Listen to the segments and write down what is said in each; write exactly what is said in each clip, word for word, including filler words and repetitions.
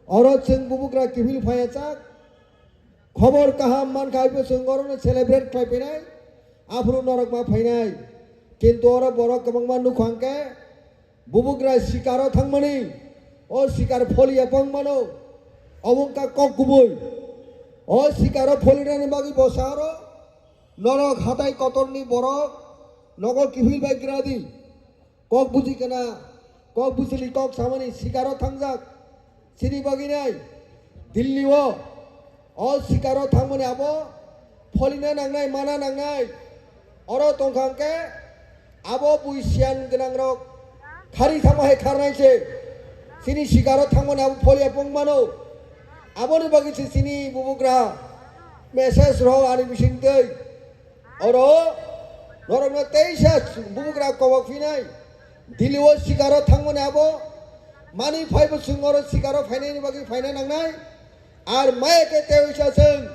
Oro chwng bubugra kiphil phaiya chak. Khobor kaham mankha, haibo chwng orono celebrate khlai phainai. Aphuru norok ma phainai. Kintu oro borok kwbangma nukha hwnkhe bubugra sikaro thangmani. O sikar pholiya bongmano. Obo wngkha kok kubui. O sikaro pholinani bagwi bwsa oro norok hatai kotorni borok nogo kiphil bai gradi. Kok buji kana, kok bujili kok samani sikaro thangjak. Chini bagwi nai Delhi o, o sikaro thangmani abo pholina nangnai, mana nangnai. Oro tongkha hwnkhe abo bui siyan gwnangrok khari thangma hai kharnai se. Chini sikaro thangmani abo pholiya pongmano. Aboni bagwi se chini bubugra message rw ani bisingtwi. Oro norokno teisa bubugra kobok phinai. Delhi o sikaro thangmani abo mani phaibo chwng oro sikaro phainaini bagwi phaina nangnai. Ar maya khe teisa chwng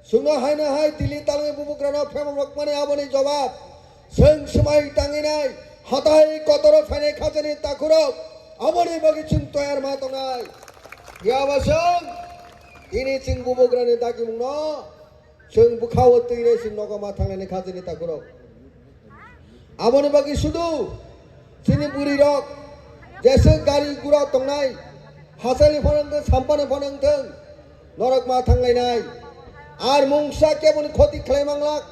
chwngno haino hai Delhi talwi bubugrano phemorokmani aboni jobab chwng swmai tanginai hatai kotoro phainai khajani takhurok aboni bagwi chwng toyar ma tongnai. Phiya ba chwng tini chwng bubugrani dagimungno chwng bwkha-o twi rw chwng nogo ma thangnaini khajani takhurok. Aboni bagwi sudu chini bwrwirok jesa gari gura tongnai, hachali phano wngthwng, sampani phano wngthwng, norok ma thanglainai. Ar mungsa keboni khoti khlai manglak.